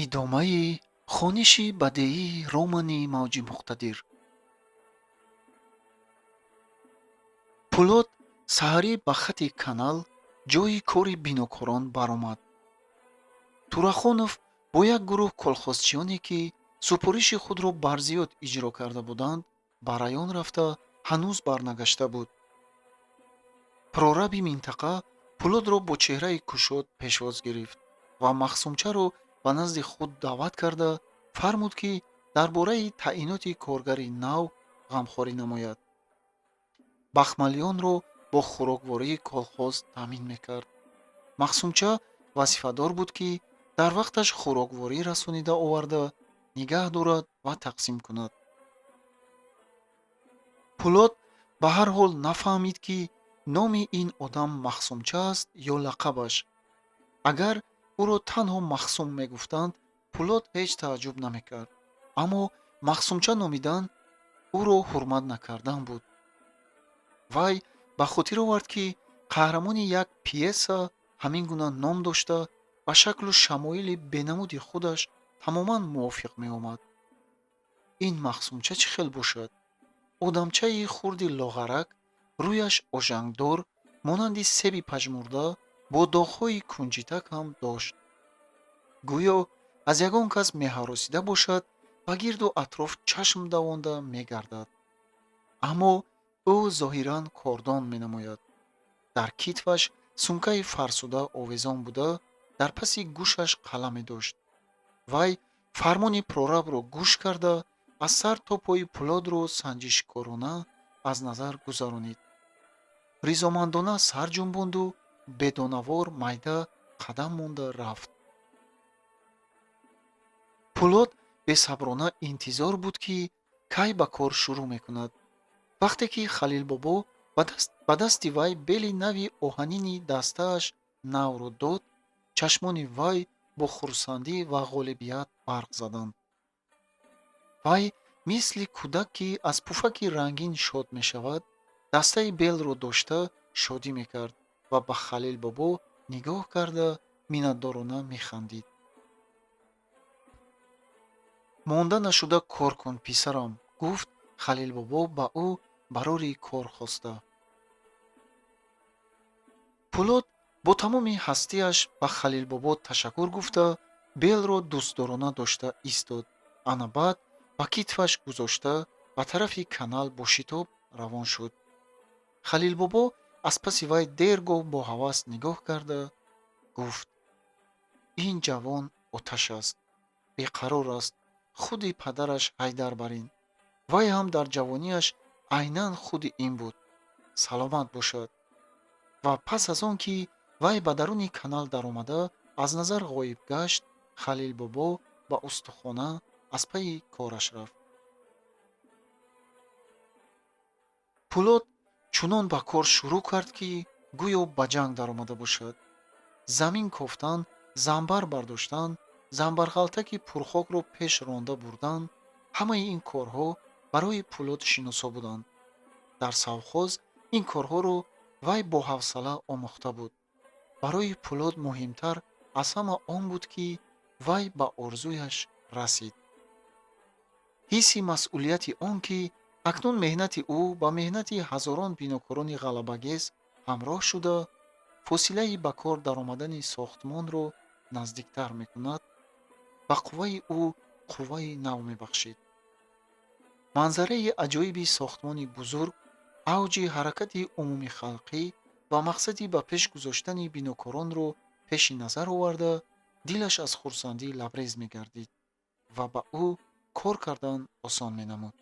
Идомаи хониши бадеии романи Мавҷи муқтадир. Пулод саҳарӣ ба хати канал, ҷойи кори бинокорон баромад. Турахонов бо як гурӯҳ колхозчиёне, ки супориши худро барзиёд иҷро карда буданд, ба район рафта ҳанӯз барнагашта буд. Прораби минтақа Пулодро бо чеҳраи кушод пешвоз гирифт ва Махсумчаро ба назди худ даъват карда фармуд, ки дар бораи таъиноти коргари нав ғамхорӣ намояд. Бахмалиёнро бо хӯроквории колхоз таъмин мекард. Махсумча вазифадор буд, ки дар вақташ хӯрокворӣ расонида оварда, нигаҳ дорад ва тақсим кунад. Пулод ба ҳар ҳол нафаҳмид, ки номи ин одам Махсумча аст ё лақабаш. Агар ӯро танҳо Махсум мегуфтанд, Пулод ҳеҷ тааҷҷуб намекард, аммо Махсумча номидан ӯро ҳурмат накардан буд. Вай ба хотир овард, ки қаҳрамони як пиеса ҳамин гуна ном дошта, ба шаклу шамоили бенамуди худаш тамоман мувофиқ меомад. Ин Махсумча чӣ хел бошад? Одамчаи хурди лоғарак, рӯяш ожангдор, монанди себи пажмурда, бо доғҳои кунҷитак ҳам дошт. Гӯё аз ягон кас меҳаросида бошад, ба гирду атроф чашм давонда мегардад. Аммо ӯ зоҳиран кордон менамояд. Дар китфаш сумкаи фарсуда овезон буда, дар паси гӯшаш қаламе дошт. Вай фармони прорабро гӯш карда, аз сар то пои Пулодро санҷишкорона аз назар гузаронид. Ризомандона сар ҷунбонду бедонавор майда қадам монда рафт. Пулод бесаброна интизор буд, ки кай ба кор шурӯъ мекунад. Вақте ки Халилбобо ба дасти вай бели нави оҳанини дастааш навро дод, чашмони вай бо хурсандӣ ва ғолибият барқ заданд. Вай мисли кӯдак, ки аз пуфаки рангин шод мешавад, дастаи белро дошта шодӣ мекард ва ба Халилбобо нигоҳ карда миннатдорона механдид. Монда нашуда кор кун, писарам, гуфт Халилбобо ба ӯ барори кор хоста. Пулод бо тамоми ҳастиаш ба Халилбобо ташаккур гуфта, белро дӯстдорона дошта истод. Ана баъд ба китфаш гузошта, ба тарафи канал бо шитоб равон шуд. Халилбобо аз паси вай дергоҳ бо ҳавас нигоҳ карда гуфт: ин ҷавон оташ аст, беқарор аст, худи падараш Ҳайдар барин. Вай ҳам дар ҷавониаш айнан худи ин буд. Саломат бошад. Ва пас аз он ки вай ба даруни канал даромада аз назар ғоиб гашт, Халилбобо ба устухона аз пайи кораш рафт. Пулод чунон ба кор шурӯъ кард, ки гӯё ба ҷанг даромада бошад. Замин кофтан, занбар бардоштан, занбарғалтаки пурхокро пеш ронда бурдан, ҳамаи ин корҳо барои Пулод шиносо буданд. Дар совхоз ин корҳоро вай бо ҳавсала омӯхта буд. Барои Пулод муҳимтар аз ҳама он буд, ки вай ба орзуяш расид. Ҳисси масъулияти он, ки акнун меҳнати ӯ ба меҳнати ҳазорон бинокорони ғалабагез ҳамроҳ шуда, фосилаи ба кор даромадани сохтмонро наздиктар мекунад, ба қувваи ӯ қувваи нав мебахшид. Манзараи аҷоиби сохтмони бузург, авҷи ҳаракати умумихалқӣ ва мақсади ба пеш гузоштани бинокоронро пеши назар оварда, дилаш аз хурсандӣ лабрез мегардид ва ба ӯ кор кардан осон менамуд.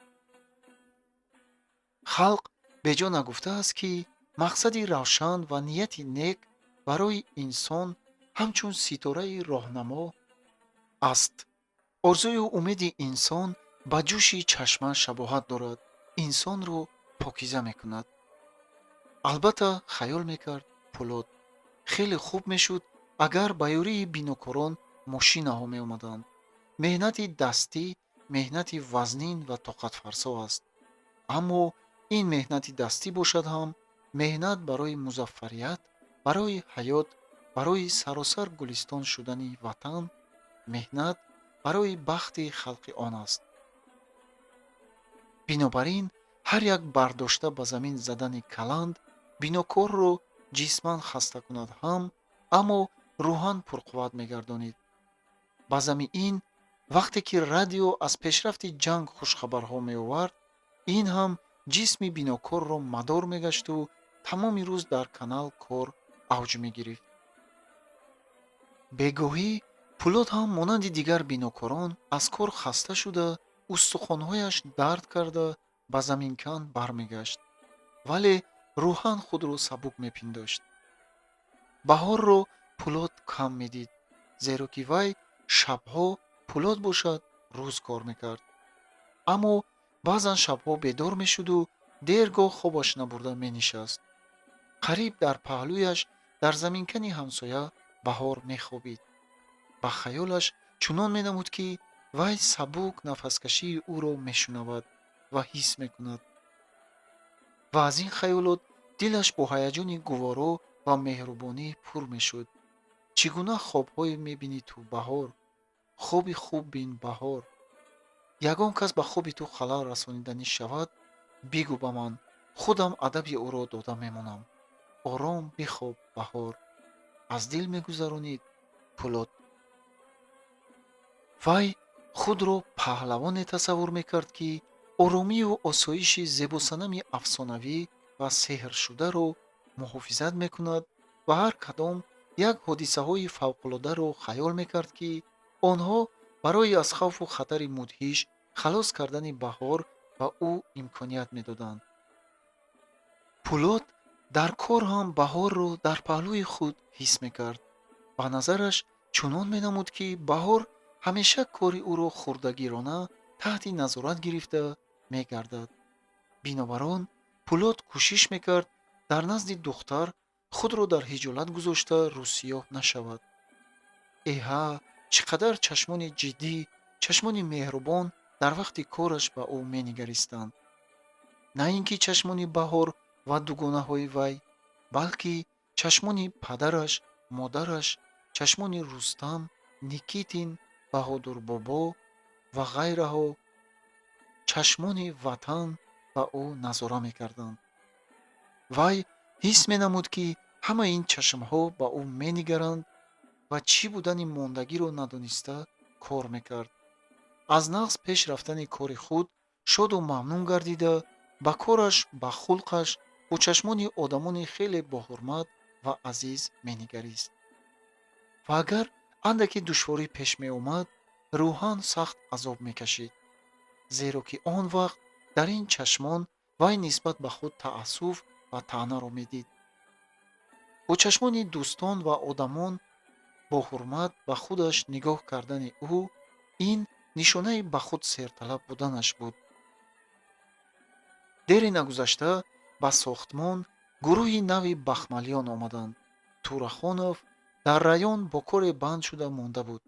Халқ беҷо нагуфтааст, ки мақсади равшан ва нияти нек барои инсон ҳамчун ситораи роҳнамо аст. Орзую умеди инсон ба ҷӯши чашма шабоҳат дорад, инсонро покиза мекунад. Албатта, хаёл мекард Пулод, хеле хуб мешуд, агар ба ёрии бинокорон мошинаҳо меомаданд. Меҳнати дастӣ меҳнати вазнин ва тоқатфарсо аст. Аммо ин меҳнати дастӣ бошад ҳам меҳнат барои музаффарият, барои ҳаёт, барои саросар гулистон шудани ватан, меҳнат барои бахти халқи он аст. Бинобар ин ҳар як бардошта ба замин задани каланд бинокорро ҷисман хаста кунад ҳам, аммо рӯҳан пурқувват мегардонид. Ба зами ин, вақте ки радио аз пешрафти ҷанг хушхабарҳо меовард, ин ҳам ҷисми бинокорро мадор мегашту тамоми рӯз дар канал кор авҷ мегирифт. Бегоҳӣ Пулод ҳам монанди дигар бинокорон аз кор хаста шуда, устухонҳояш дард карда ба заминкан бармегашт, вале рӯҳан худро сабук мепиндошт. Баҳорро Пулод кам медид, зеро ки вай шабҳо, Пулод бошад, рӯз кор мекард. Аммо баъзан шабҳо бедор мешуду дергоҳ хобаш набурда менишаст. Қариб дар паҳлӯяш дар заминкани ҳамсоя Баҳор мехобид. Ба хаёлаш чунон менамуд, ки вай сабук нафаскашии ӯро мешунавад ва ҳис мекунад. Ва аз ин хаёлот дилаш бо ҳаяҷони гуворо ва меҳрубонӣ пур мешуд. Чӣ гуна хобҳое мебинӣ ту, Баҳор? Хоби хуб бин, Баҳор. Ягон кас ба хоби ту халал расониданӣ шавад, бигӯ ба ман, худам адаби ӯро дода мемонам. Ором бихоб, Баҳор. Аз дил мегузаронид Пулод. Вай худро паҳлавоне тасаввур мекард, ки оромию осоиши зебосанами афсонавӣ ва сеҳршударо муҳофизат мекунад ва ҳар кадом як ҳодисаҳои фавқулодаро хаёл мекард, ки онҳо барои аз хавфу хатари мудҳиш халос кардани Баҳор ба ӯ имконият медоданд. Пулод дар кор ҳам Баҳорро дар паҳлӯи худ ҳис мекард. Ба назараш чунон менамуд, ки Баҳор ҳамеша кори ӯро хурдагирона таҳти назорат гирифта мегардад. Бинобар он Пулод кӯшиш мекард дар назди духтар худро дар ҳиҷолат гузошта рӯсиёҳ нашавад. Эҳа, чӣ қадар чашмони ҷиддӣ, чашмони меҳрубон дар вақти кораш ба ӯ менигаристанд. На ин ки чашмони Баҳор ва дугонаҳои вай, балки чашмони падараш, модараш, чашмони Рустам, Никитин, Баҳодурбобо ва ғайраҳо, чашмони ватан ба ӯ назора мекарданд. Вай ҳис менамуд, ки ҳамаи ин чашмҳо ба ӯ менигаранд ва чӣ будани мондагиро надониста кор мекард. Аз нағз пеш рафтани кори худ шоду мамнун гардида, ба кораш, ба хулқаш бо чашмони одамони хеле боҳурмат ва азиз менигарист. Ва агар андаке душворӣ пеш меомад, рӯҳан сахт азоб мекашид, зеро ки он вақт дар ин чашмон вай нисбат ба худ таассуф ва таънаро медид. Бо чашмони дӯстон ва одамон бо ҳурмат ба худаш нигоҳ кардани ӯ ин нишонаи ба худ серталаб буданаш буд. Дере нагузашта ба сохтмон гурӯҳи нави бахмалиён омаданд. Турахонов дар район бо коре банд шуда монда буд.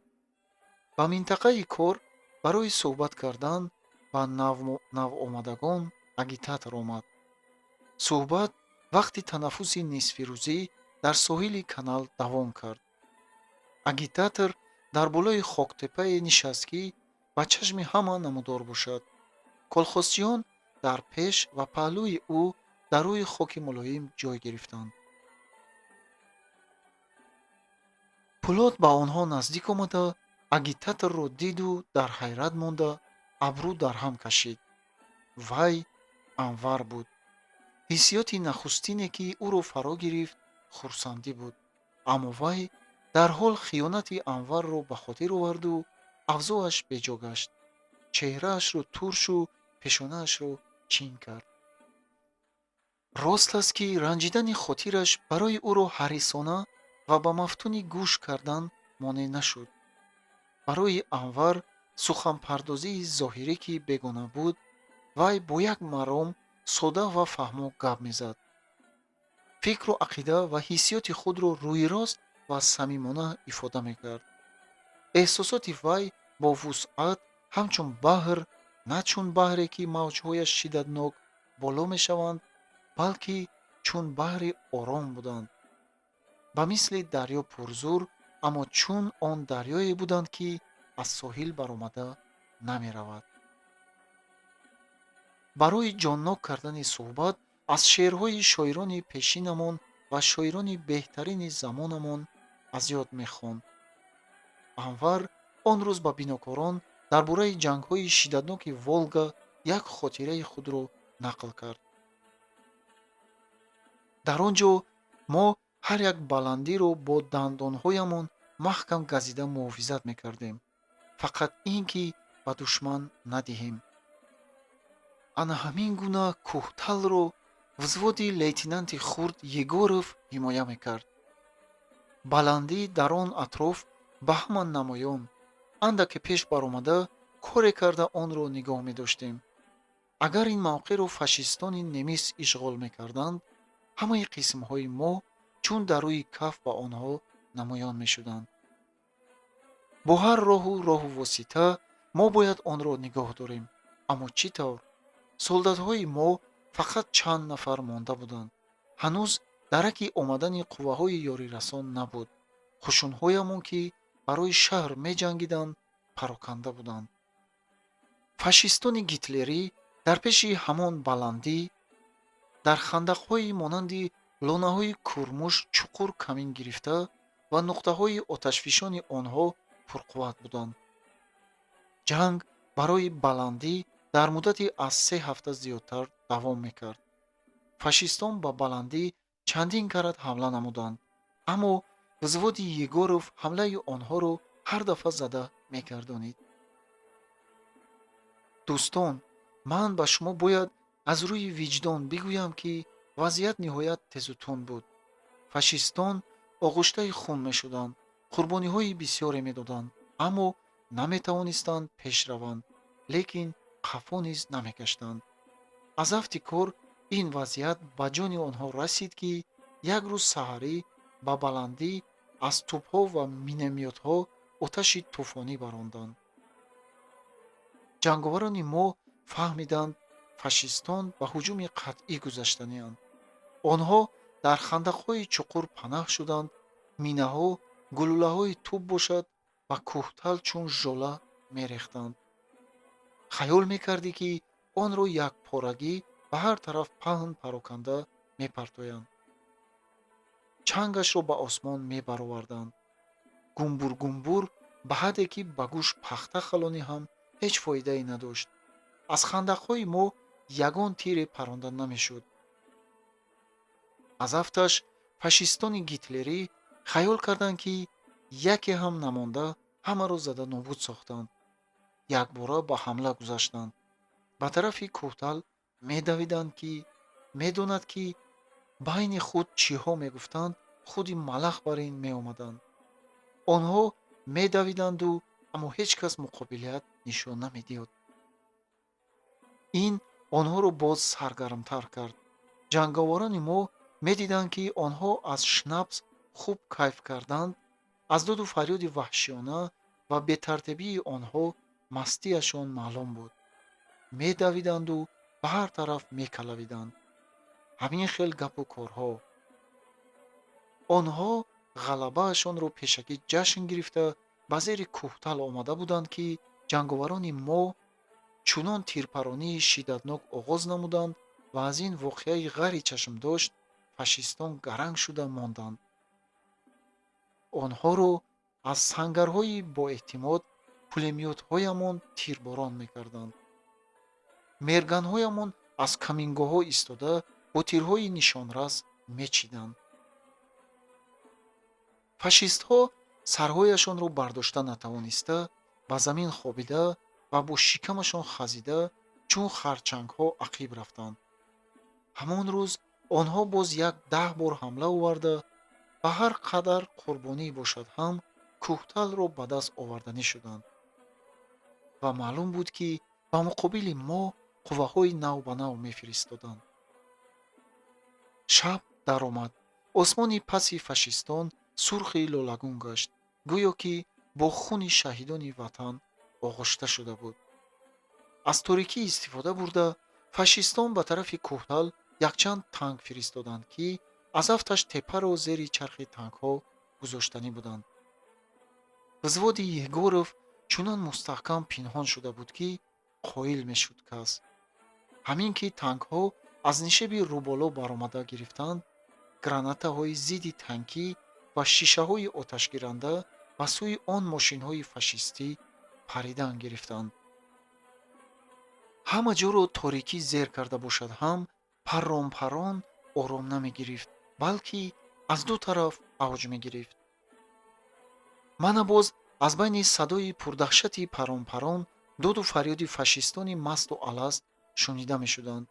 Ба минтақаи кор барои суҳбат кардан ба навомадагон агитатор омад. Суҳбат вақти танаффуси нисфирӯзӣ дар соҳили канал давом кард. Агитатор дар болои хоктеппае нишаст, ки ба чашми ҳама намудор бошад. Колхозчиён дар пеш ва паҳлӯи ӯ дар рӯи хоки мулоим ҷой гирифтанд. Пулод ба онҳо наздик омада, агитаторро диду дар ҳайрат монда абрӯ дар ҳам кашид. Вай Анвар буд. Ҳиссиёти нахустине, ки ӯро фаро гирифт, хурсандӣ буд. Аммо вай дарҳол хиёнати Анварро ба хотир оварду авзоаш беҷо гашт. Чеҳраашро туршу пешонаашро чин кард. Рост аст, ки ранҷидани хотираш барои ӯро ҳарисона ва ба мафтуни гӯш кардан монеъ нашуд. Барои Анвар суханпардозии зоҳирӣ, ки бегона буд, вай бо як маром сода ва фаҳмо гап мезад. Фикру ақида ва ҳиссиёти худро рӯирост ва самимона ифода мекард. Эҳсосоти вай бо вусъат ҳамчун баҳр, на чун баҳре, ки мавҷҳояш шиддатнок боло мешаванд, балки чун баҳри ором буданд. Ба мисли дарё пурзур, аммо чун он дарёе буданд, ки аз соҳил баромада намеравад. Барои ҷоннок кардани суҳбат аз шеърҳои шоирони пешинамон ва шоирони беҳтарини замонамон аз ёд мехонд. Анвар он рӯз ба бинокорон дар бораи ҷангҳои шиддатноки Волга як хотираи худро нақл кард. Дар он ҷо мо ҳар як баландиро бо дандонҳоямон маҳкам газида муҳофизат мекардем, фақат ин ки ба душман надиҳем. Ана ҳамин гуна кӯҳталро взводи лейтенанти хурд Егоров ҳимоя мекард. Баландӣ дар он атроф ба ҳама намоён, андаке пеш баромада, коре карда онро нигоҳ медоштем. Агар ин мавқеъро фашистони немис ишғол мекарданд, ҳамаи қисмҳои мо чун дар рӯи каф ба онҳо намоён мешуданд. Бо ҳар роҳу восита мо бояд онро нигоҳ дорем. Аммо чӣ тавр? Солдатҳои мо фақат чанд нафар монда буданд. Ҳанӯз дараки омадани қувваҳои ёрирасон набуд. Қушунҳоямон, ки барои шаҳр меҷангиданд, пароканда буданд. Фашистони гитлерӣ дар пеши ҳамон баландӣ дар хандақҳои монанди лонаҳои курмуш чуқур камин гирифта ва нуқтаҳои оташфишони онҳо пурқувват буданд. Ҷанг барои баландӣ дар муддати аз 3 ҳафта зиёдтар давом мекард. Фашистон ба баландӣ чандин карат ҳамла намуданд, аммо взводи Егоров ҳамлаи онҳоро ҳар дафъа зада мегардонид. Дӯстон, ман ба шумо бояд аз рӯи виҷдон бигӯям, ки вазъият ниҳоят тезу тунд буд. Фашистон оғуштаи хун мешуданд, қурбониҳои бисёре медоданд, аммо наметавонистанд пеш раванд, лекин қафо низ намегаштанд. Аз афти кор ин вазъият ба ҷони онҳо расид, ки як рӯз саҳарӣ ба баландӣ аз тӯбҳо ва миномётҳо оташи тӯфонӣ баронданд. Ҷанговарони мо фаҳмиданд, фашистон ба ҳуҷуми қатъӣ гузаштанианд. Онҳо дар хандақҳои чуқур панаҳ шуданд, минаҳо, гулӯлаҳои тӯб бошад ба кӯҳтал чун жола мерехтанд. Хаёл мекардӣ, ки онро якпорагӣ ба ҳар тараф паҳн пароканда мепартоянд. Чангашро ба осмон мебароварданд. Гумбургумбур ба ҳадде ки ба гӯш пахта халонӣ ҳам ҳеҷ фоидае надошт. Аз хандақҳои мо ягон тире паронда намешуд. Аз афташ фашистони гитлерӣ хаёл карданд, ки яке ҳам намонда ҳамаро зада нобуд сохтанд. Якбора ба ҳамла гузаштанд. Ба тарафи кӯҳтал медавиданд, ки медонад, ки байни худ чиҳо мегуфтанд, худи малах бар ин меомаданд. Онҳо медавиданду, аммо ҳеҷ кас муқобилият нишон намедиҳад. Ин онҳоро боз саргармтар кард. Ҷанговарони мо медиданд, ки онҳо аз шнапс хуб кайф карданд, аз доду фарёди ваҳшиёна ва бетартибии онҳо мастиашон маълум буд. Медавиданду ба ҳар тараф мекалавиданд. Ҳамин хел гапу корҳо. Онҳо ғалабаашонро пешакӣ ҷашн гирифта ба зери кӯҳтал омада буданд, ки ҷанговарони мо чунон тирпаронии шиддатнок оғоз намуданд ва аз ин воқеаи ғайричашмдошт фашистон гаранг шуда монданд. Онҳоро аз сангарҳои боэътимод пулемётҳоямон тирборон мекарданд. Мерганҳоямон аз камингоҳҳо истода бо тирҳои нишонрас мечиданд. Фашистҳо сарҳояшонро бардошта натавониста, ба замин хобида ва бо шикамашон хазида чун харчангҳо ақиб рафтанд. Ҳамон рӯз онҳо боз як 10 бор ҳамла оварда, ба ҳар қадар қурбонӣ бошад ҳам кӯҳталро ба даст оварданӣ шуданд. Ва маълум буд, ки ба муқобили мо қувваҳои нав ба нав мефиристоданд. Шаб даромад. Осмони паси фашистон сурхи лолагун гашт, гӯё ки бо хуни шаҳидони ватан оғошта шуда буд. Аз торикӣ истифода бурда, фашистон ба тарафи кӯҳтал якчанд танк фиристоданд, ки аз афташ теппаро зери чархи танкҳо гузоштанӣ буданд. Взводи Егоров Чунон мустаҳкам пинҳон шуда буд, ки қоил мешуд кас. Ҳамин ки танкҳо аз нишеби рӯболо баромада гирифтанд, гранатаҳои зидди танкӣ ва шишаҳои оташгиранда ба сӯи он мошинҳои фашистӣ паридан гирифтанд. Ҳама ҷоро торикӣ зер карда бошад ҳам, паррон-паррон ором намегирифт, балки аз ду тараф авҷ мегирифт. Мана боз аз байни садои пурдаҳшати паррон-паррон доду фарёди фашистони масту аласт шунида мешуданд.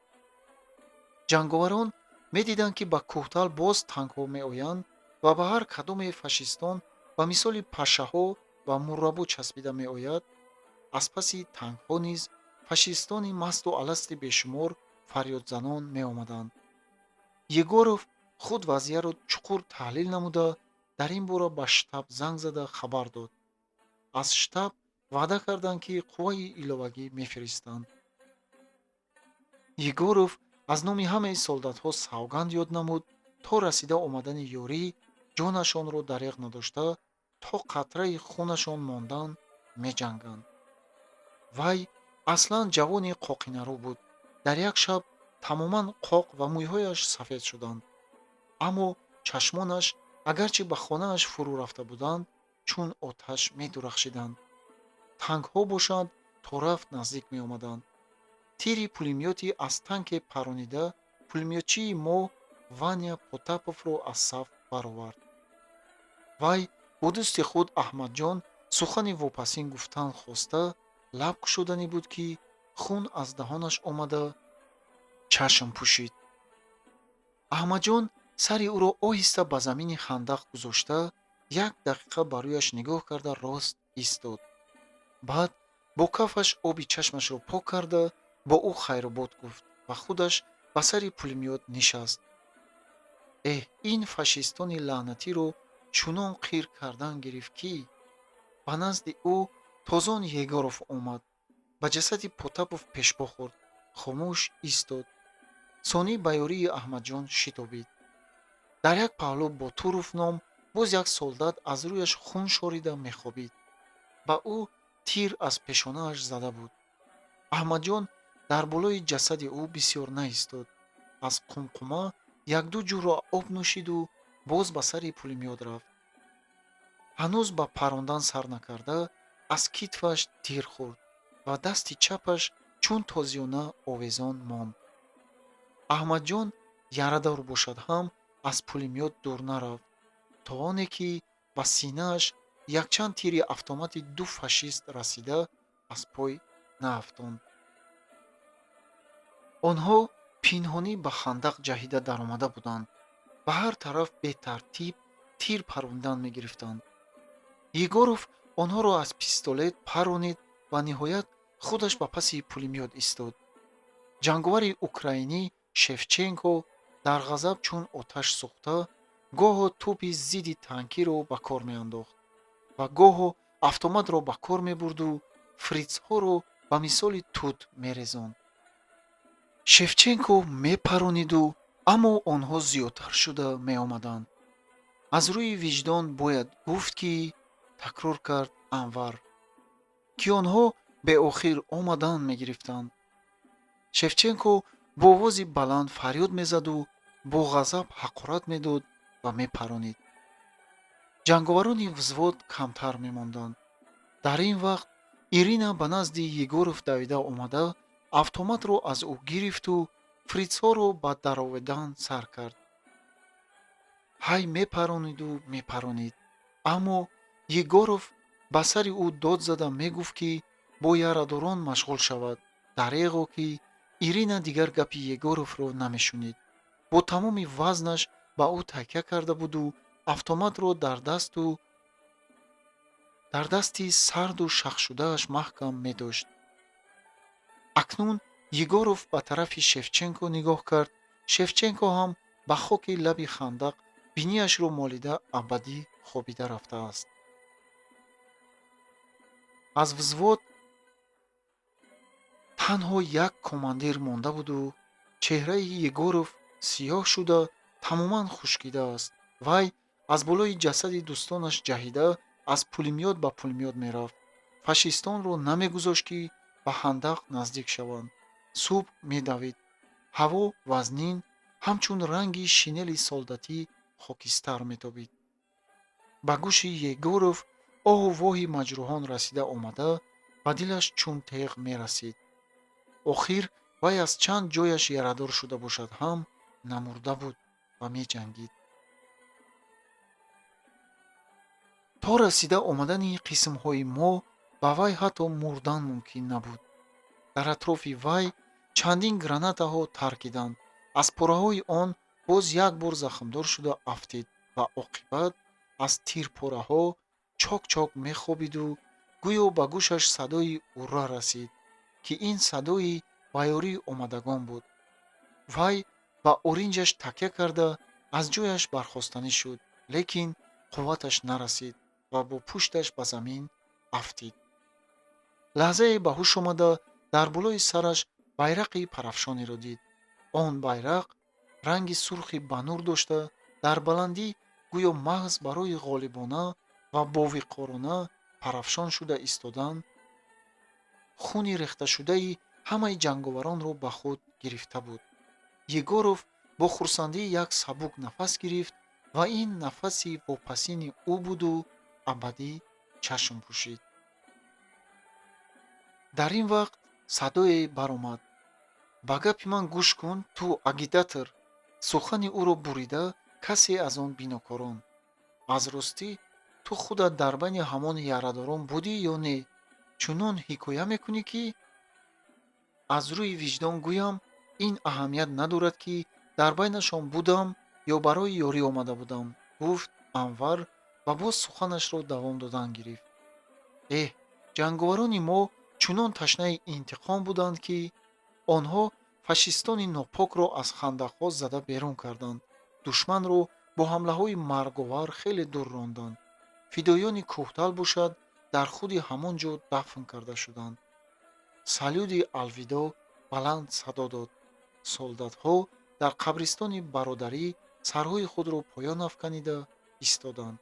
Ҷанговарон медиданд, ки ба кӯҳтал боз танкҳо меоянд ва ба ҳар кадоме фашистон ба мисоли пашшаҳо ва муррабо часпида меояд. Аз паси танкҳо низ фашистони масту аласти бешумор фарёдзанон меомаданд. Егоров худ вазъияро чуқур таҳлил намуда, дар ин бора ба штаб занг зада хабар дод. Аз штаб ваъда карданд, ки қувваи иловагӣ мефиристанд. Егоров аз номи ҳамаи солдатҳо савганд ёд намуд, то расида омадани ёрӣ ҷонашонро дареғ надошта, то қатраи хунашон мондан меҷанганд. Вай аслан ҷавони қоқинарӯ буд. Дар як шаб тамоман қоқ ва мӯйҳояш сафед шуданд, аммо чашмонаш, агарчи ба хонааш фурӯ рафта буданд, чун оташ медурахшиданд. Танкҳо бошанд, то рафт наздик меомаданд. Тири пулемёти аз танке паронида пулемётчии мо Ваня Потаповро аз саф баровард. Вай бо дӯсти худ Аҳмадҷон сухани вопасин гуфтан хоста, лаб кушоданӣ буд, ки хун аз даҳонаш омада, чашм пӯшид. Аҳмадҷон сари ӯро оҳиста ба замини хандақ гузошта, як дақиқа ба рӯяш нигоҳ карда рост истод. Баъд бо кафаш оби чашмашро пок карда, бо ӯ хайрубод гуфт ва худаш ба сари пулемёт нишаст. Эҳ, ин фашистони лаънатиро чунон қир кардан гирифт, ки ба назди ӯ тозон Егоров омад, ба ҷасади Потапов пешпо хӯрд, хомӯш истод. Сонӣ ба ёрии Аҳмадҷон шитобид. Дар як паҳлӯ Ботуров ном боз як солдат аз рӯяш хун шорида мехобид. Ба ӯ тир аз пешонааш зада буд. Аҳмадҷон дар болои ҷасади ӯ бисёр наистод. Аз қумқума якду ҷурра об нӯшиду боз ба сари пулемёт рафт. Ҳанӯз ба парондан сар накарда, аз китфаш тир хӯрд ва дасти чапаш чун тозиёна овезон монд. Аҳмадҷон ярадор бошад ҳам, аз пулемёт дур нарафт, то оне ки ба синааш якчанд тири автомати ду фашист расида, аз пой наафтонд. Онҳо пинҳонӣ ба хандақ ҷаҳида даромада буданд. Ба ҳар тараф бетартиб тир парондан мегирифтанд. Егоров онҳоро аз пистолет паронид ва ниҳоят худаш ба паси пулемёт истод. Ҷанговари украинӣ Шевченко дар ғазаб чун оташ сӯхта, гоҳо тӯпи зидди танкиро ба кор меандохт ва гоҳо автоматро ба кор мебурду фритсҳоро ба мисоли тут мерезонд. Шевченко мепарониду, аммо онҳо зиёдтар шуда меомаданд. Аз рӯи виҷдон бояд гуфт, ки такрор кард Анвар, ки онҳо беохир омадан мегирифтанд. Шевченко бо овози баланд фарёд мезаду бо ғазаб ҳақорат медод ва мепаронид. Ҷанговарони взвод камтар мемонданд. Дар ин вақт Ирина ба назди Егоров давида омада, автоматро аз ӯ гирифту фритсҳоро ба даровидан сар кард. Ҳай мепарониду мепаронид, аммо Егоров ба сари ӯ дод зада мегуфт, ки бо ярадорон машғул шавад. Дареғо ки Ирина дигар гапи Егоровро намешунид. Бо тамоми вазнаш ба ӯ такя карда буду автоматро дар дасти сарду шахшудааш маҳкам медошт. Акнун Егоров ба тарафи Шевченко нигоҳ кард. Шевченко ҳам ба хоки лаби хандақ бинияшро молида, абадӣ хобида рафтааст. Аз взвод танҳо як командир монда буду чеҳраи Егоров сиёҳ шуда, тамоман хушкидааст. Вай аз болои ҷасади дӯстонаш ҷаҳида, аз пулемёт ба пулемёт мерафт. Фашистонро намегузошт, ки ба хандақ наздик шаванд. Субҳ медавид. Ҳаво вазнин, ҳамчун ранги шинели солдатӣ хокистар метобид. Ба гӯши Егоров оҳу воҳи маҷрӯҳон расида омада, ба дилаш чун теғ мерасид. Охир вай аз чанд ҷояш ярадор шуда бошад ҳам, намурда буд ва меҷангид. То расида омадани қисмҳои мо ба вай ҳатто мурдан мумкин набуд. Дар атрофи вай чандин гранатаҳо таркиданд. Аз пораҳои он боз як бор захмдор шуда афтид ва оқибат аз тирпораҳо чок-чок мехобиду гӯё ба гӯшаш садои «Ура» расид, ки ин садои ба ёрии омадагон буд. Вай ба оринҷаш такя карда аз ҷояш бархостанӣ шуд, лекин қувваташ нарасид ва бо пушташ ба замин афтид. Лаҳзае ба ҳуш омада, дар болои сараш байрақи парафшонеро дид. Он байрақ ранги сурхи ба нур дошта, дар баландӣ гӯё маҳз барои ғолибона ва бовиқорона парафшон шуда истодан, хуни рехташудаи ҳамаи ҷанговаронро ба худ гирифта буд. Егоров бо хурсандӣ як сабук нафас гирифт ва ин нафаси вопасини ӯ буду абадӣ чашм пӯшид. Дар ин вақт садое баромад: «Ба гапи ман гӯш кун, ту агитатор!» Сухани ӯро бурида касе аз он бинокорон: «Аз ростӣ, ту худат дар байни ҳамон ярадорон будӣ ё не? Чунон ҳикоя мекунӣ, ки...» «Аз рӯи виҷдон гӯям, ин аҳамият надорад, ки дар байнашон будам ё барои ёрӣ омада будам», гуфт Анвар ва боз суханашро давом додан гирифт. «Эҳ, ҷанговарони мо чунон ташнаи интиқом буданд, ки онҳо фашистони нопокро аз хандақҳо зада берун карданд, душманро бо ҳамлаҳои марговар хеле дур ронданд. Фидоёни кӯҳтал бошад, дар худи ҳамон ҷо дафн карда шуданд». Салюди алвидо баланд садо дод. Солдатҳо дар қабристони бародарӣ сарҳои худро поён афканида истоданд.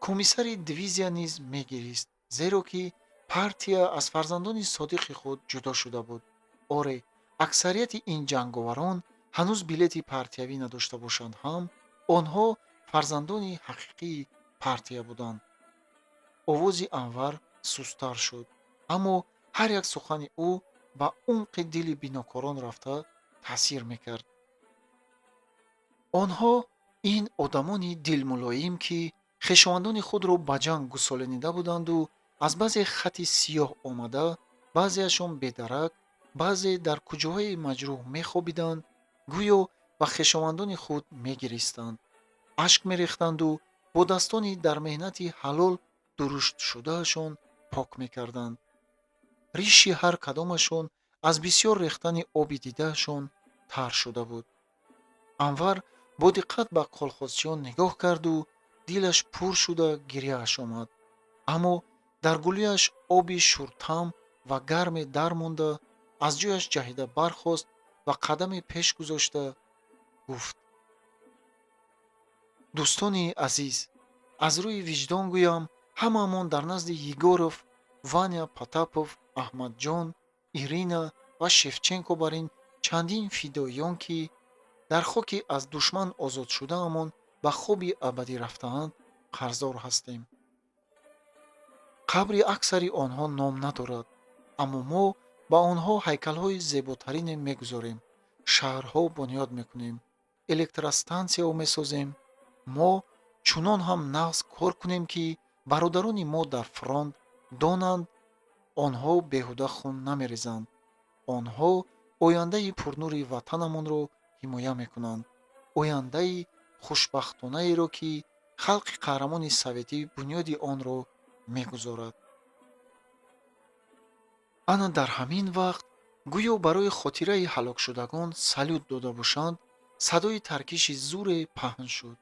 Комиссари дивизия низ мегирист, зеро ки партия аз фарзандони содиқи худ ҷудо шуда буд. Оре, аксарияти ин ҷанговарон ҳанӯз билети партиявӣ надошта бошанд ҳам, онҳо фарзандони ҳақиқии партия буданд. Овози Анвар сусттар шуд, аммо ҳар як сухани ӯ ба умқи дили бинокорон рафта таъсир мекард. Онҳо, ин одамони дилмулоим, ки хешовандони худро ба ҷанг гусоленида буданду аз баъзе хати сиёҳ омада, баъзеашон бедарак, баъзе дар куҷоҳои маҷрӯҳ мехобиданд, гӯё ба хешовандони худ мегиристанд, ашк мерехтанду бо дастони дар меҳнати ҳалол дуруштшудаашон пок мекарданд. Риши ҳар кадомашон аз бисёр рехтани оби дидаашон тар шуда буд. Анвар бо диққат ба колхозчиён нигоҳ карду дилаш пур шуда гиряаш омад, аммо дар гулӯяш оби шуртам ва гарме дар монда, аз ҷояш ҷаҳида бархост ва қадаме пеш гузошта гуфт: «Дӯстони азиз, аз рӯи виҷдон гӯям, ҳамаамон дар назди Егоров, Ваня Потапов, Аҳмадҷон, Ирина ва Шевченко бар ин чандин фидоиён, ки дар хоки аз душман озод шудаамон ба хоби абадӣ рафтаанд, қарздор ҳастем. Қабри аксари онҳо ном надорад, аммо мо ба онҳо ҳайкалҳои зеботарине мегузорем, шаҳрҳо бунёд мекунем, электростансияҳо месозем. Мо чунон ҳам нағз кор кунем, ки бародарони мо дар фронт донанд, онҳо беҳуда хун намерезанд. Онҳо ояндаи пурнури ватанамонро ҳимоя мекунанд, ояндаи хушбахтонаеро, ки халқи қаҳрамони советӣ бунёди онро мегузорад». Ана дар ҳамин вақт, гӯё барои хотираи ҳалокшудагон салют дода бошанд, садои таркиши зуре паҳн шуд.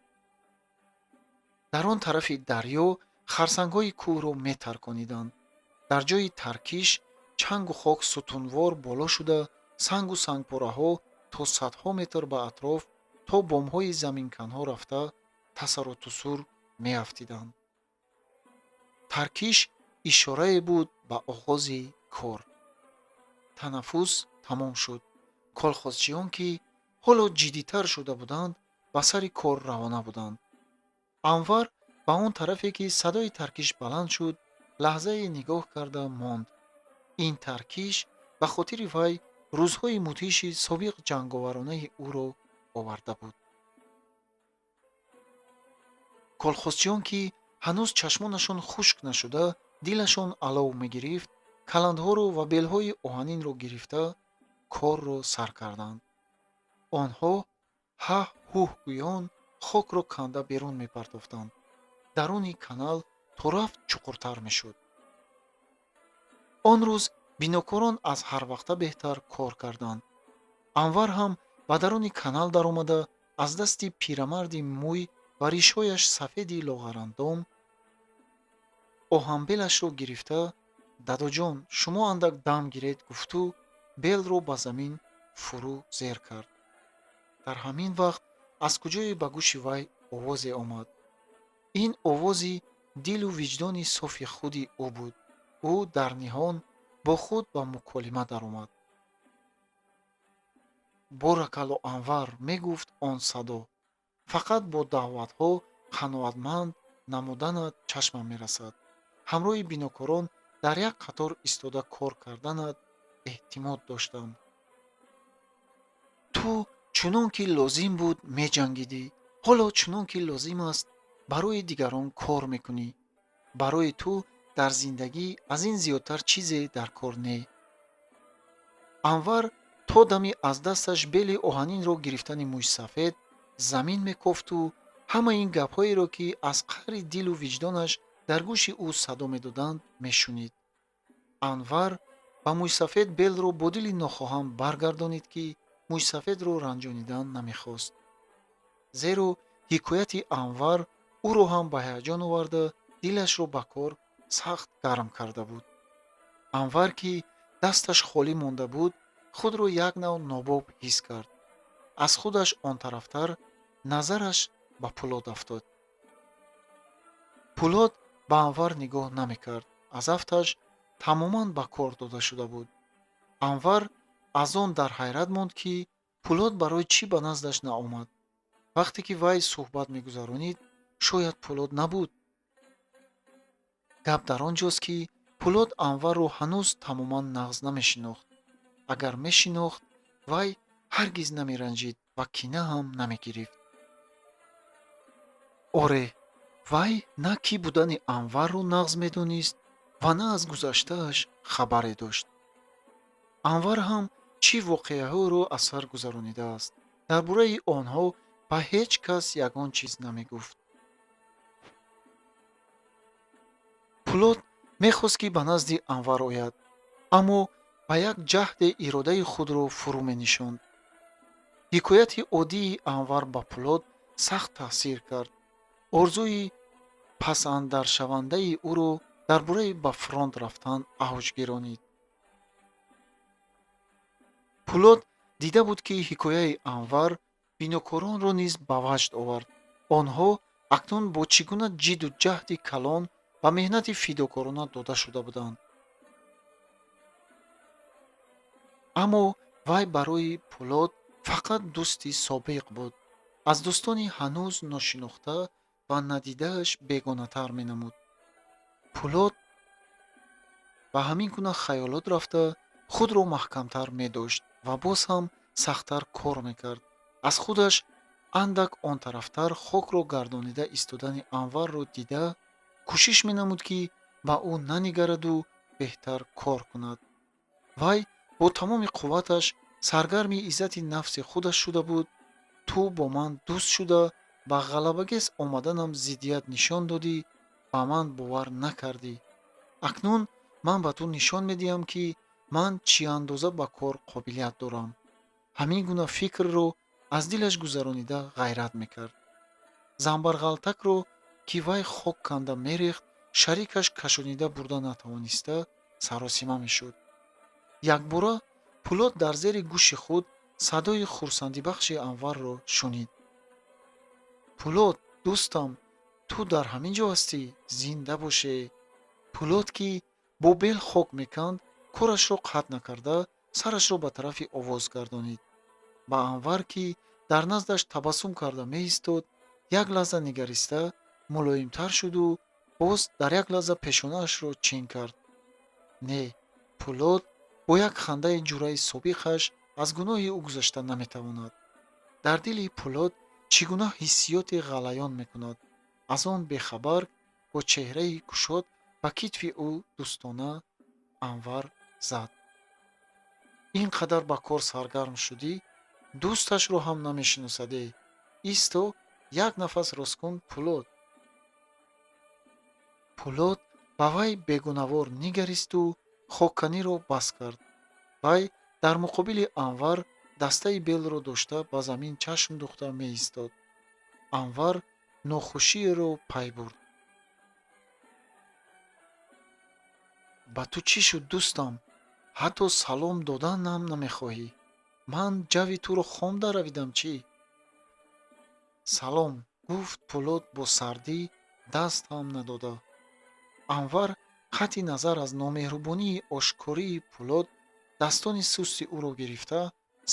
Дар он тарафи дарё харсангҳои кӯҳро метаркониданд. Дар ҷои таркиш чангу хок сутунвор боло шуда, сангу сангпораҳо то садҳо метр ба атроф то бомҳои заминканҳо рафта тасаррутусур меафтиданд. Таркиш ишорае буд ба оғози кор. Танаффус тамом шуд. Колхозчиён, ки ҳоло ҷиддитар шуда буданд, ба сари кор равона буданд. Анвар ба он тарафе, ки садои таркиш баланд шуд, лаҳзае нигоҳ карда монд. Ин таркиш ба хотири вай рӯзҳои мудҳиши собиқ ҷанговаронаи ӯро оварда буд. Колхозчиён, ки ҳанӯз чашмонашон хушк нашуда, дилашон алов мегирифт, каландҳоро ва белҳои оҳанинро гирифта, корро сар карданд. Онҳо ҳаҳ-ҳуҳ гӯён хокро канда берун мепартофтанд. Даруни канал то рафт чуқуртар мешуд. Он рӯз бинокорон аз ҳарвақта беҳтар кор карданд. Анвар ҳам ба даруни канал даромада, аз дасти пирамарди мӯй ва ришҳояш сафеди лоғарандом оҳанбелашро гирифта, «Дадоҷон, шумо андак дам гиред», гуфту белро ба замин фурӯ зер кард. Дар ҳамин вақт аз куҷое ба гӯши вай овозе омад. Ин овози дилу виҷдони софи худи ӯ буд. Ӯ дар ниҳон бо худ ба муколима даромад. «Боракалло, Анвар», мегуфт он садо, «фақат бо даъватҳо қаноатманд намуданат чашмам мерасад. Ҳамроҳи бинокорон дар як қатор истода кор карданат эътимод доштам. Ту чунон ки лозим буд меҷангидӣ, ҳоло чунон ки лозим аст барои дигарон кор мекунӣ. Барои ту дар зиндагӣ аз ин зиёдтар чизе дар кор не». Анвар то дами аз дасташ бели оҳанинро гирифтани мӯйсафед замин мекофту ҳамаи ин гапҳоеро, ки аз қаъри дилу виҷдонаш дар гӯши ӯ садо медоданд, мешунид. Анвар ба мӯйсафед белро бо дили нохоҳам баргардонид, ки мӯйсафедро ранҷонидан намехост, зеро ҳикояти Анвар ӯро ҳам ба ҳаяҷон оварда, дилашро ба кор сахт гарм карда буд. Анвар, ки дасташ холӣ монда буд, худро як нав нобоб ҳис кард. Аз худаш он тарафтар назараш ба Пулод афтод. Пулод ба Анвар нигоҳ намекард, аз афташ тамоман ба кор дода шуда буд. Анвар аз он дар ҳайрат монд, ки Пулод барои чӣ ба наздаш наомад. Вақте ки вай суҳбат мегузаронид, шояд Пулод набуд. Гап дар он ҷост, ки Пулод Анварро ҳанӯз тамоман нағз намешинохт. Агар мешинохт, вай ҳаргиз намеранҷид ва кина ҳам намегирифт. Оре, вай на кӣ будани Анварро нағз медонист ва на аз гузаштааш хабаре дошт. Анвар ҳам чӣ воқеаҳоеро аз сар гузаронидааст, дар бораи онҳо ба ҳеҷ кас ягон чиз намегуфт. Пулод мехост, ки ба назди Анвар ояд, аммо ба як ҷаҳде иродаи худро фурӯ менишонд. Ҳикояти оддии Анвар ба Пулод сахт таъсир кард. Орзуи пасандаршавандаи ӯро дар бораи ба фронт рафтан авҷ гиронид. Пулод дида буд, ки ҳикояи Анвар бинокоронро низ ба ваҷд овард. Онҳо акнун бо чӣ гуна ҷидду ҷаҳди калон ба меҳнати фидокорона дода шуда буданд. Аммо вай барои Пулод фақат дӯсти собиқ буд. Аз дӯстони ҳанӯз ношинохта ва надидааш бегонатар менамуд. Пулод ба ҳамин гуна хаёлот рафта, худро маҳкамтар медошт ва боз ҳам сахттар кор мекард. Аз худаш андак он тарафтар хокро гардонида истодани Анварро дида, кӯшиш менамуд, ки ба ӯ нанигараду беҳтар кор кунад. Вай бо тамоми қувваташ саргарми иззати нафси худаш шуда буд. «Ту бо ман дӯст шуда, ба ғалабагез омаданам зиддият нишон додӣ, ба ман бовар накардӣ. Акнун ман ба ту нишон медиҳам, ки ман чӣ андоза ба кор қобилият дорам». Ҳамин гуна фикрро аз дилаш гузаронида ғайрат мекард. Замбарғалтакро, ки вай хок канда мерехт, шарикаш кашонида бурда натавониста, саросима мешуд. Якбора Пулод дар зери гӯши худ садои хурсандибахши Анварро шунид. «Пулод, дӯстам, ту дар ҳамин ҷо ҳастӣ? Зинда боше!» Пулод, ки бо бел хок меканд, корашро қатъ накарда, сарашро ба тарафи овоз гардонид. Ба Анвар, ки дар наздаш табассум карда меистод, як лаҳза нигариста мулоимтар шуду боз дар як лаҳза пешонаашро чин кард. Не, Пулод бо як хандаи ҷураи собиқаш аз гуноҳи ӯ гузашта наметавонад. Дар дили Пулод чӣ гуна ҳиссиёте ғалаён мекунад, аз он бехабар бо чеҳраи кушод ба китфи ӯ дӯстона Анвар зад. Ин қадар ба кор саргарм шудӣ, дӯсташро ҳам намешиносаде. Исто, як нафас рост кун, Пулод. Пулод ба вай бегунавор нигаристу хокканиро бас кард. Вай дар муқобили Анвар дастаи белро дошта ба замин чашм духта меистод. Анвар нохушиеро пай бурд. Ба ту чӣ шуд, дӯстам? Ҳатто салом доданам намехоҳӣ. Ман ҷавви туро хом даравидам чӣ? Салом, гуфт Пулод бо сардӣ, даст ҳам надода. Анвар қатъи назар аз номеҳрубонии ошкории Пулод дастони сусти ӯро гирифта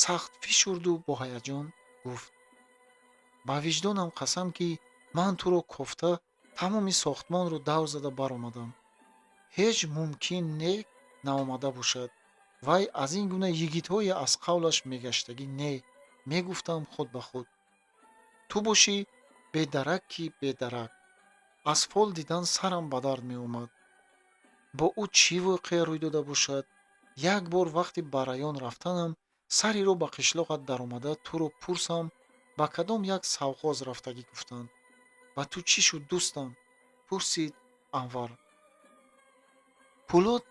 сахт фишурду бо ҳаяҷон гуфт: ба виҷдонам қасам, ки ман туро кофта тамоми сохтмонро давр зада баромадам. Ҳеҷ мумкин не наомада бошад. Вай аз ин гуна йигитҳое аз қавлаш мегаштагӣ не, мегуфтам худ ба худ. Ту бошӣ бедарак ки бедарак. Аз фол дидан сарам ба дард меомад. Бо ӯ чӣ воқеа рӯй дода бошад? Як бор вақти ба район рафтанам сариро ба қишлоқат даромада туро пурсам, ба кадом як савхоз рафтагӣ гуфтанд. Ба ту чӣ шуд, дӯстам? Пурсид Анвар. Пулод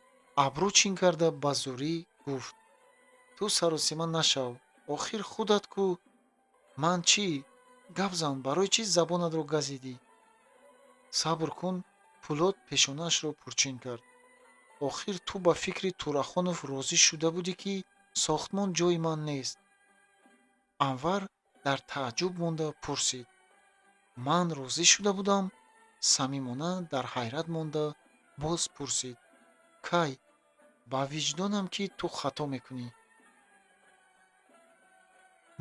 абрӯ чин карда ба зурӣ гуфт: ту саросима нашав, охир худат ку. Ман чӣ? Гап зан, барои чӣ забонатро газидӣ? Сабр кун. Пулод пешонаашро пурчин кард. Охир ту ба фикри Турахонов розӣ шуда будӣ, ки сохтмон ҷои ман нест. Анвар дар тааҷҷуб монда пурсид: ман розӣ шуда будам? Самимона дар ҳайрат монда боз пурсид: кай? Ба виҷдонам, ки ту хато мекунӣ.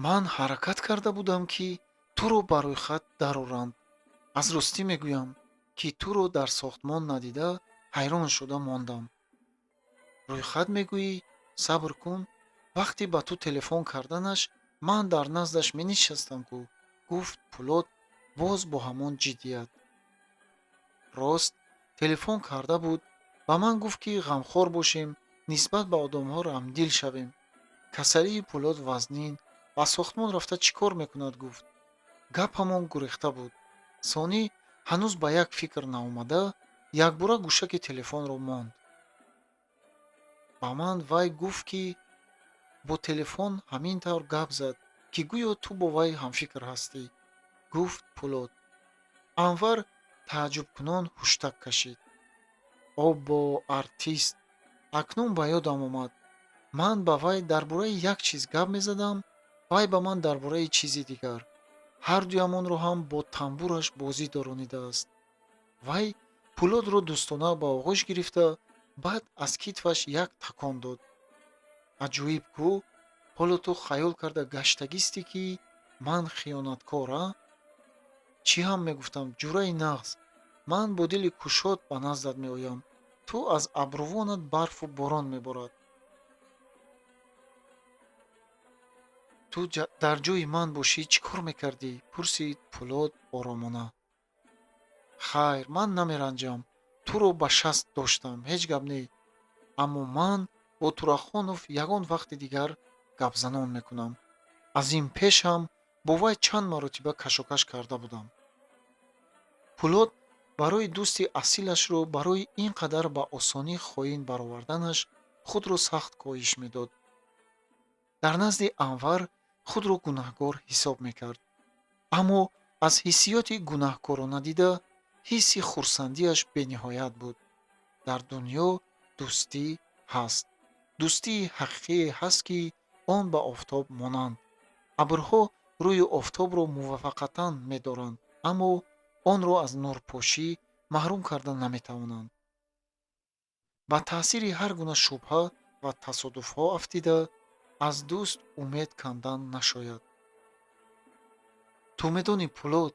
Ман ҳаракат карда будам, ки туро ба рӯйхат дароранд. Аз ростӣ мегӯям, ки туро дар сохтмон надида ҳайрон шуда мондам. Рӯйхат мегӯӣ? Сабр кун. Вақте ба ту телефон карданаш ман дар наздаш менишастам ку, гуфт Пулод боз бо ҳамон ҷиддият. Рост, телефон карда буд, ба ман гуфт, ки ғамхор бошем, нисбат ба одамҳо раҳмдил шавем. Касалии Пулод вазнин, ба сохтмон рафта чӣ кор мекунад, гуфт. Гапамон гурехта буд. Сонӣ ҳанӯз ба як фикр наомада, якбора гӯшаки телефонро монд. Ба ман вай гуфт, ки бо телефон ҳамин тавр гап зад, ки гӯё ту бо вай ҳамфикр ҳастӣ, гуфт Пулод. Анвар тааҷҷубкунон ҳуштак кашид. Оббо, артист! Акнун ба ёдам омад. Ман ба вай дар бораи як чиз гап мезадам, вай ба ман дар бораи чизи дигар. Ҳар дуямонро ҳам бо тамбураш бозӣ доронидааст. Вай Пулодро дӯстона ба оғӯш гирифта, баъд аз китфаш як такон дод. Аҷоиб ку, ҳоло ту хаёл карда гаштагистӣ, ки ман хиёнаткор, а? Чӣ ҳам мегуфтам, ҷураи нағз. Ман бо дили кушод ба наздат меоям. Ту аз абрувонат барфу борон меборад. Ту дар ҷои ман бошӣ чӣ кор мекардӣ? Пурсид Пулод оромона. Хайр, ман намеранҷам. Туро ба шаст доштам, ҳеҷ гап не. Аммо ман бо Турахонов ягон вақти дигар гапзанон мекунам. Аз ин пеш ҳам бо вай чанд маротиба кашокаш карда будам. Пулод барои дӯсти асилашро барои ин қадар ба осонӣ хоин бароварданаш худро сахт коҳиш медод. Дар назди Анвар худро гунаҳкор ҳисоб мекард. Аммо аз ҳиссиёти гунаҳкорона дида ҳисси хурсандиаш бениҳоят буд. Дар дунё дӯстӣ ҳаст. Дӯстии ҳақиқие ҳаст, ки он ба офтоб монанд. Абрҳо рӯи офтобро муваффақатан медоранд, аммо онро аз нурпошӣ маҳрум карда наметавонанд. Ба таъсири ҳар гуна шубҳа ва тасодуфҳо афтида, аз дӯст умед кандан нашояд. Ту медонӣ, Пулод,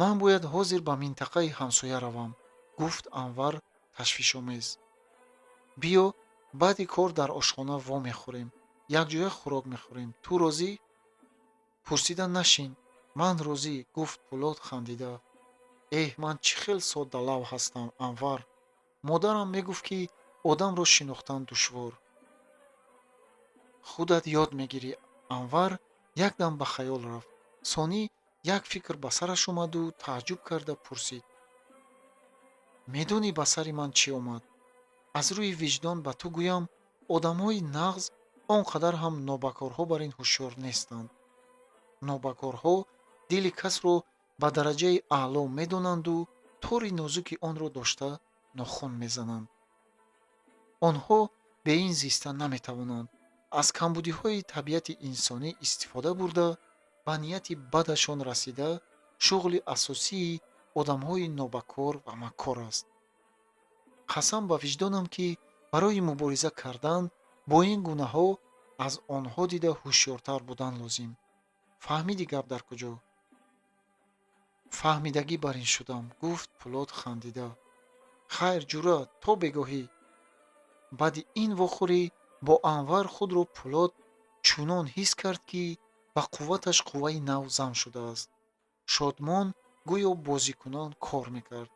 ман бояд ҳозир ба минтақаи ҳамсоя равам, гуфт Анвар ташвишомез. Биё, баъди кор дар ошхона вомехӯрем, якҷоя хӯрок мехӯрем. Ту розӣ? Пурсида нашин, ман розӣ, гуфт Пулод хандида. Эҳ, ман чӣ хел соддалавҳ ҳастам, Анвар. Модарам мегуфт, ки одамро шинохтан душвор. Худат ёд мегирӣ. Анвар якдам ба хаёл рафт. Сонӣ як фикр ба сараш омаду тааҷҷуб карда пурсид: медонӣ, ба сари ман чӣ омад? Аз рӯи виҷдон ба ту гӯям, одамҳои нағз он қадар ҳам нобакорҳо бар ин ҳушёр нестанд. Нобакорҳо дили касро ба дараҷаи аъло медонанду тори нозуки онро дошта нохун мезананд. Онҳо бе ин зиста наметавонанд. Аз камбудиҳои табиати инсонӣ истифода бурда, ба нияти бадашон расида, шуғли асосии одамҳои нобакор ва маккор аст. Қасам ба виҷдонам, ки барои мубориза кардан бо ин гунаҳо аз онҳо дида ҳушёртар будан лозим. Фаҳмидӣ гап дар куҷо? Фаҳмидагӣ бар ин шудам, гуфт Пулод хандида. Хайр, ҷура, то бегоҳӣ. Баъди ин вохӯрӣ бо Анвар худро Пулод чунон ҳис кард, ки ба қувваташ қувваи нав зам шудааст. Шодмон гӯё бозикунон кор мекард.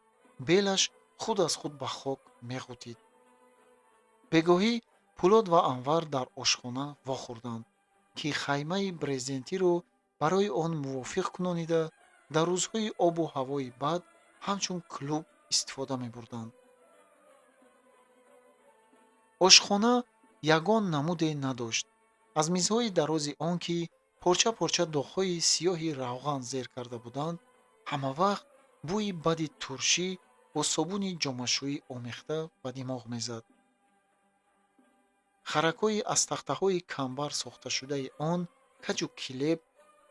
Белаш худ аз худ ба хок меғутид. Бегоҳӣ Пулод ва Анвар дар ошхона вохӯрданд, ки хаймаи брезентиро барои он мувофиқ кунонида, дар рӯзҳои обу ҳавои бад ҳамчун клуб истифода мебурданд. Ошхона ягон намуде надошт. Аз мизҳои дарози он, ки порча-порча доғҳои сиёҳи равған зер карда буданд, ҳамавақт бӯи бади туршӣ бо собуни ҷомашӯӣ омехта ба димоғ мезад. Харакҳои аз тахтаҳои камбар сохташудаи он каҷу килеб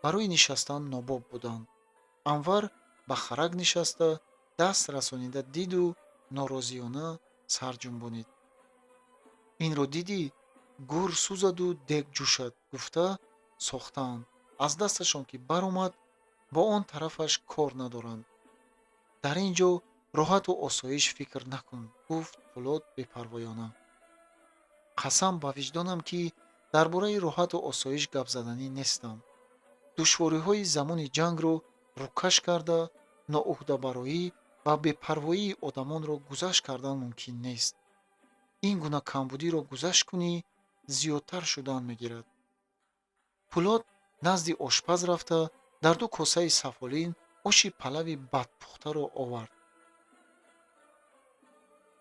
барои нишастан нобоб буданд. Анвар ба харак нишаста, даст расонида диду норозиёна сар ҷунбонид. Инро дидӣ, гур сӯзаду дег ҷӯшад гуфта сохтаанд. Аз дасташон ки баромад, бо он тарафаш кор надоранд. Дар ин ҷо роҳату осоиш фикр накун, гуфт Пулод бепарвоёна. Қасам ба виҷдонам, ки дар бораи роҳату осоиш гап заданӣ нестам. Душвориҳои замони ҷангро рӯкаш карда, ноуҳдабароӣ ва бепарвоии одамонро гузашт кардан мумкин нест. Ин гуна камбудиро гузашт кунӣ, зиёдтар шудан мегирад. Пулод назди ошпаз рафта, дар ду косаи сафолин оши палави бадпухтаро овард.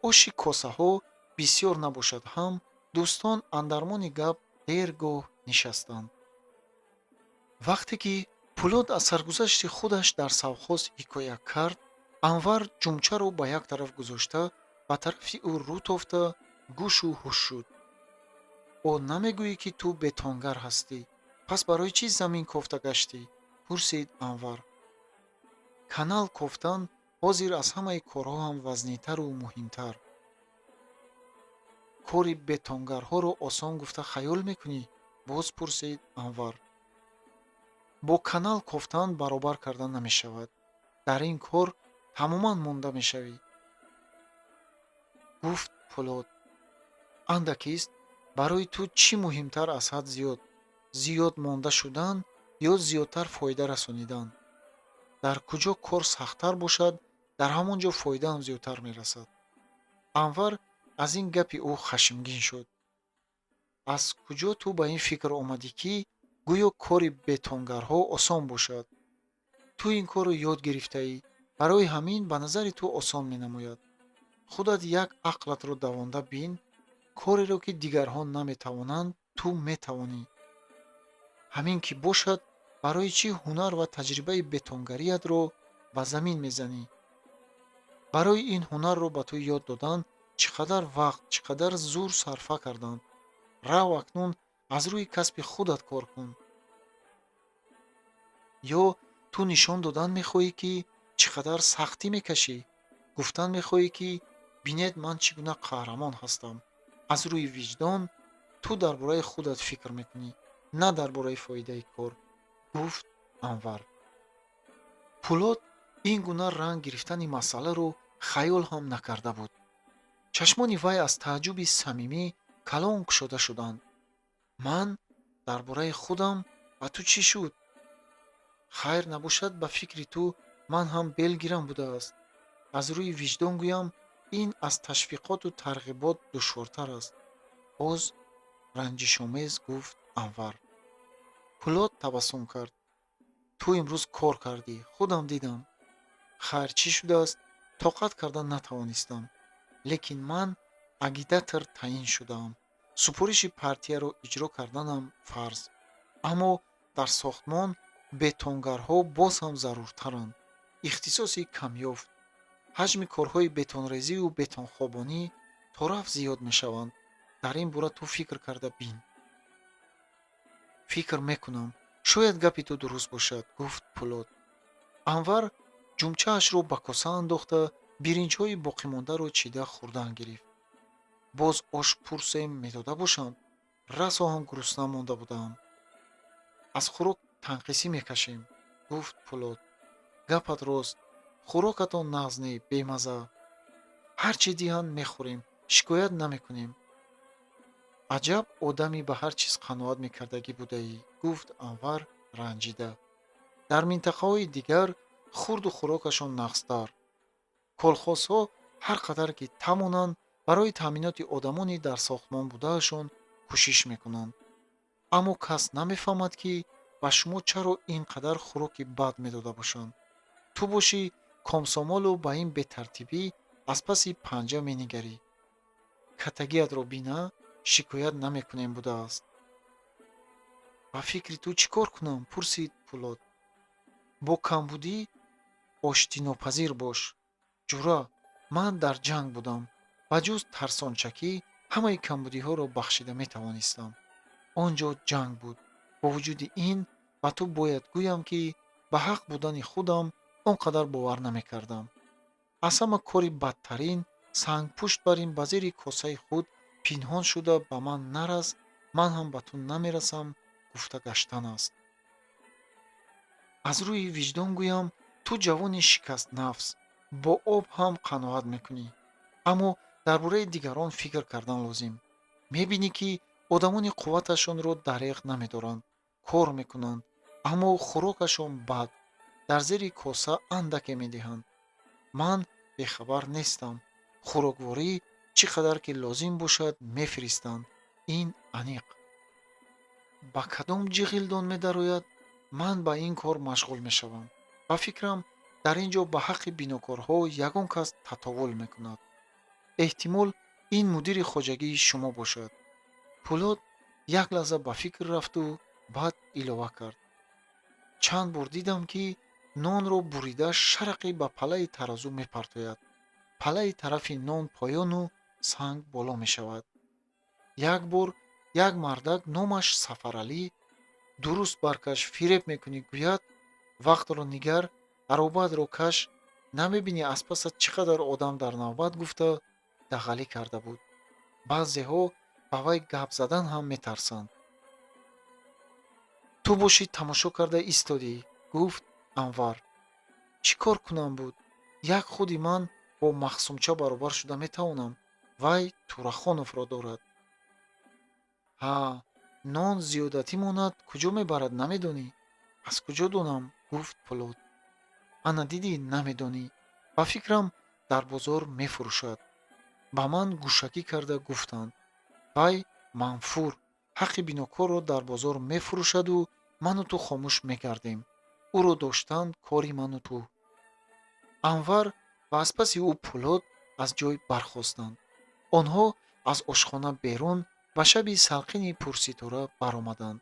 Оши косаҳо бисёр набошад ҳам, дӯстон андармони гап дергоҳ нишастанд. Вақте ки Пулод аз саргузашти худаш дар совхоз ҳикоя кард, Анвар ҷумчаро ба як тараф гузошта, ба тарафи ӯ рӯ тофта, гӯшу ҳуш шуд. О, намегӯӣ, ки ту бетонгар ҳастӣ? Пас барои чӣ замин кофта гаштӣ? Пурсид Анвар. Канал кофтан ҳозир аз ҳамаи корҳо ҳам вазнинтару муҳимтар. Кори бетонгарҳоро осон гуфта хаёл мекунӣ? Боз пурсид Анвар. Бо канал кофтан баробар карда намешавад. Дар ин кор тамоман монда мешавӣ, гуфт Пулод. Андакист, барои ту чӣ муҳимтар аз ҳад зиёд? Зиёд монда шудан ё зиёдтар фоида расонидан? Дар куҷо кор сахттар бошад, дар ҳамон ҷо фоидаам зиёдтар мерасад. Анвар аз ин гапи ӯ хашмгин шуд. Аз куҷо ту ба ин фикр омадӣ, ки гӯё кори бетонгарҳо осон бошад? Ту ин корро ёд гирифтаӣ, барои ҳамин ба назари ту осон менамояд. Худат як ақлатро давонда бин, кореро ки дигарҳо наметавонанд, ту метавонӣ. Ҳамин ки бошад, барои чӣ ҳунар ва таҷрибаи бетонгариятро ба замин мезанӣ? Барои ин ҳунарро ба ту ёд додан чӣ қадар вақт, чӣ қадар зӯр сарфа карданд. Рав, акнун аз рӯи касби худат кор кун. Ё ту нишон додан мехоҳӣ, ки чӣ қадар сахтӣ мекашӣ? Гуфтан мехоҳӣ, ки Бинед, ман чӣ гуна қаҳрамон ҳастам. Аз рӯи виҷдон ту дар бораи худат фикр мекунӣ, на дар бораи фоидаи кор, гуфт Анвар. Пулод ин гуна ранг гирифтани масъаларо хаёл ҳам накарда буд. Чашмони вай аз тааҷҷуби самимӣ калон кушода шуданд. Ман дар бораи худам, ба ту чӣ шуд? Хайр набошад, ба фикри ту ман ҳам белгирам будааст. Аз рӯи виҷдон гӯям, ин аз ташвиқоту тарғибот душвортар аст, боз ранҷишомез гуфт Анвар. Пулод табассум кард. Ту имрӯз кор кардӣ, худам дидам. Хайр, чӣ шудааст, тоқат карда натавонистам. Лекин ман агитатор таъин шудаам. Супориши партияро иҷро карданам фарз. Аммо дар сохтмон бетонгарҳо боз ҳам заруртаранд. Ихтисоси камёфт. Ҳаҷми корҳои бетонрезию бетонхобонӣ торафт зиёд мешаванд. Дар ин бора ту фикр карда бин. Фикр мекунам, шояд гапи ту дуруст бошад, гуфт Пулод. Анвар ҷумчаашро ба коса андохта, биринҷҳои боқимондаро чида хӯрдан гирифт. Боз ош пурсем медода бошанд, расо ҳам гурусна монда будаам. Аз хӯрок танқисӣ мекашем, гуфт Пулод. Гапат рост, хӯрокатон нағз не, бемаза. Ҳар чӣ диҳанд мехӯрем, шикоят намекунем. Аҷаб одами ба ҳар чиз қаноат мекардагӣ будаӣ, гуфт Анвар ранҷида. Дар минтақаҳои дигар хурду хӯрокашон нағзтар. Колхозҳо ҳар қадар ки тавонанд, барои таъминоти одамони дар сохтмон будаашон кӯшиш мекунанд. Аммо кас намефаҳмад, ки ба шумо чаро ин қадар хӯроки бад медода бошанд. Ту бошӣ комсомолу ба ин бетартибӣ аз паси панҷа менигарӣ. Катагиятро бина, шикоят намекунем будааст. Ба фикри ту чӣ кор кунам? Пурсид Пулод. Бо камбудӣ оштинопазир бош. Ҷура, ман дар ҷанг будам. Ба ҷуз тарсончакӣ ҳамаи камбудиҳоро бахшида метавонистам. Он ҷо ҷанг буд. Бо вуҷуди ин ба ту бояд гӯям, ки ба ҳақ будани худам он қадар бовар намекардам. Аз ҳама кори бадтарин сангпушт бар ин ба зери косаи худ пинҳон шуда ба ман нарас, ман ҳам ба ту намерасам гуфта гаштан аст. Аз рӯи виҷдон гӯям, ту ҷавони шикастнафс, бо об ҳам қаноат мекунӣ. Аммо дар бораи дигарон фикр кардан лозим. Мебинӣ, ки одамони қувваташонро дареғ намедоранд, кор мекунанд, аммо хӯрокашон бад, дар зери коса андаке медиҳанд. Ман бехабар нестам. Хӯрокворӣ чӣ қадар ки лозим бошад мефиристанд. Ин аниқ. Ба кадом ҷиғилдон медарояд, ман ба ин кор машғул мешавам. Ба фикрам, дар ин ҷо ба ҳаққи бинокорҳо ягон кас татовул мекунад. Эҳтимол, ин мудири хоҷагии шумо бошад. Пулод як лаҳза ба фикр рафту баъд илова кард. Чанд бор дидам, ки нонро бурида шарақи ба палаи таразу мепартояд. Палаи тарафи нон поёну санг боло мешавад. Як бор як мардак номаш Сафаралӣ дуруст баркаш, фиреб мекунӣ гӯяд, вақтро нигар, аробаатро каш, намебинӣ аз пасат чӣ қадар одам дар навбат гуфта дағалӣ карда буд. Баъзеҳо ба вай гап задан ҳам метарсанд. Ту бошӣ тамошо карда истодӣ, гуфт Анвар. Чӣ кор кунам буд? Як худи ман бо Махсумча баробар шуда метавонам. Вай Турахоновро дорад. Ҳа, нон зиёдатӣ монад, куҷо мебарад намедонӣ? Аз куҷо донам? Гуфт Пулод. Ана дидӣ, намедонӣ. Ба фикрам, дар бозор мефурӯшад. Ба ман гӯшакӣ карда гуфтанд. Вай манфур ҳаққи бинокорро дар бозор мефурӯшаду ману ту хомӯш мегардем. Ӯро доштан кори ману ту. Анвар ва аз паси ӯ Пулод аз ҷой бархостанд. Онҳо аз ошхона берун ба шаби салқини пурситора баромаданд.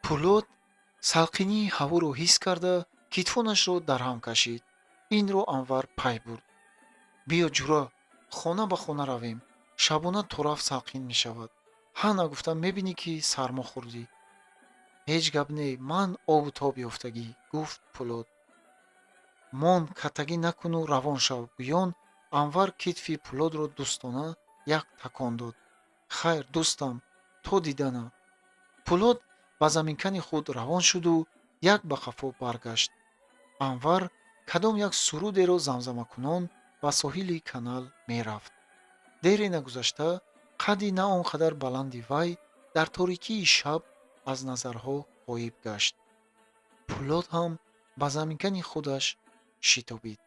Пулод салқинии ҳаворо ҳис карда, китфонашро дар ҳам кашид. Инро Анвар пай бурд. Биё, ҷура, хона ба хона равем. Шабона торафт салқин мешавад. Ҳа нагуфта мебинӣ, ки сармо хӯрдӣ. Ҳеҷ гап не, ман обу тоб ёфтагӣ, гуфт Пулод. Мон, катагӣ накуну равон шав, гӯён Анвар китфи Пулодро дӯстона як такон дод. Хайр, дӯстам, то дидана. Пулод ба заминкани худ равон шуду як ба қафо баргашт. Анвар кадом як сурудеро замзамакунон ба соҳили канал мерафт. Дере нагузашта қадди на он қадар баланди вай дар торикии шаб аз назарҳо ғоиб гашт. Пулод ҳам ба заминкани худаш шитобид.